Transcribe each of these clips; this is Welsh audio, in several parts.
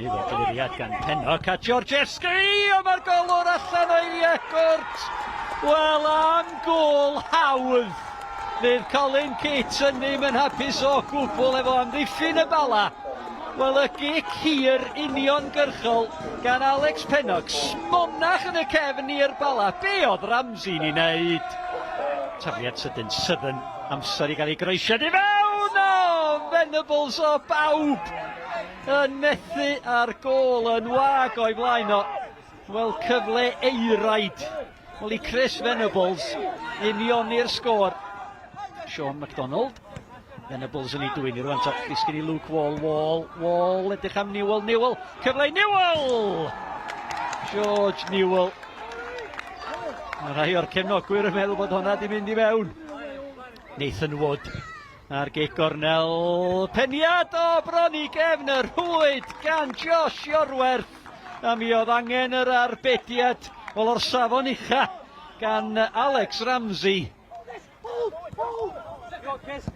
Mynydd o gliriad gan Pennock a Georgievski, o mae'r golwr allan o'i gwrt. Wel, am gôl hawdd. Fydd Colin Caton ddim yn hapus o gwbl efo amddiffyn y Bala. Wel, y gic hir uniongyrchol gan Alex Pennock. Smonach yn y cefn i'r Bala. Be oedd Ramsey'n ei wneud? Tafliad sydyn, sydyn, amser i gael ei groesiad i fewn! O, Venables o bawb yn methu ar gôl yn wag o'i flaen o. Wel, cyfle eiraid. Wel, i Chris Venables unioni'r sgôr. Sean McDonald. Venables yn ei dwyn i rwan. Ta, disgyn i Luke Wall, Wall, Wall, edrych am Newell, Newell. Cyfle i Newell! George Newell. Mae rhai o'r cefnogwyr yn meddwl bod hwnna di mynd i mewn. Nathan Wood ar gic gornel. Peniad o bron i gefn y rhwyd gan Josh Iorwerth. A mi oedd angen yr arbediad wel o'r safon ucha gan Alex Ramsey.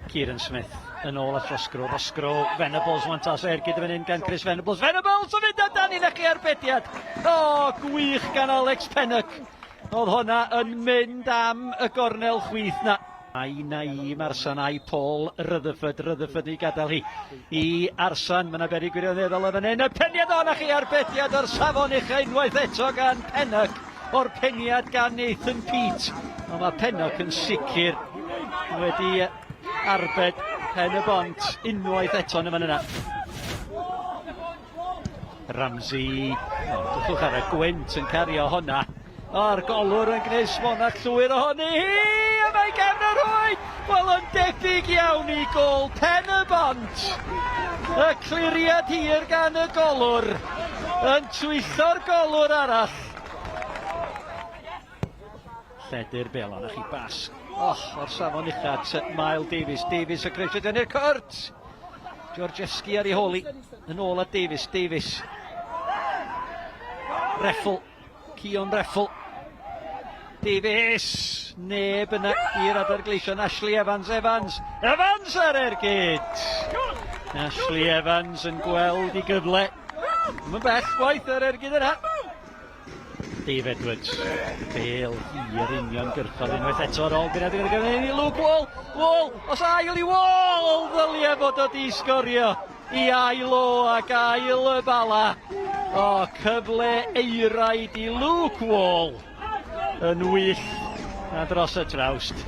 Kieran Smith yn ôl at Roscrow. Roscrow, Venables, wan tas ergyd yn fan hyn gan Chris Venables. Venables yn mynd amdani na chi arbediad. O, gwych gan Alex Pennock. Oedd hwnna yn mynd am y gornel chwith na. Ai Naeem Arsan ai Paul Rutherford. Rutherford i gadael hi i Arsan. Mae yna beryg gwirioneddol yn fan hyn. Y peniad o na chi arbediad o'r safon ucha unwaith eto gan Pennock. O'r peniad gan Nathan Peat. Ond mae Pennock yn sicr wedi arbed pen y bont unwaith eto yn y fan yna. Ramsey, o, dwchwch ar y gwynt yn cario honna. A'r golwr yn gwneud smonach llwyr ohoni hi, a mae gefn y rhwyd! Wel, yn debyg iawn i gôl pen y bont. Y cliriad hir gan y golwr yn twyllo'r golwr arall. Lledu'r bel, ond chi bas. Och, o'r safon ucha at Mael Davies. Davies y croesio dyn i'r cwrt! Georgievski ar ei holi. Yn ôl at Davies. Davies. Reffel. Cion Reffel. Davies! Neb yna i'r adar gleision. Ashley Evans, Evans! Evans ar ergyd! Ashley Evans yn gweld i gyfle. Mae'n bell gwaith ar ergyd yna. Dave Edwards. Bel hir uniongyrchol unwaith eto ar ôl gyda gyda gyda i Luke Wall. Wall, os ail i Wall, ddylia fod o di sgorio i ail o ac ail y bala. O, cyfle eiraid i Luke Wall yn wych a dros y trawst.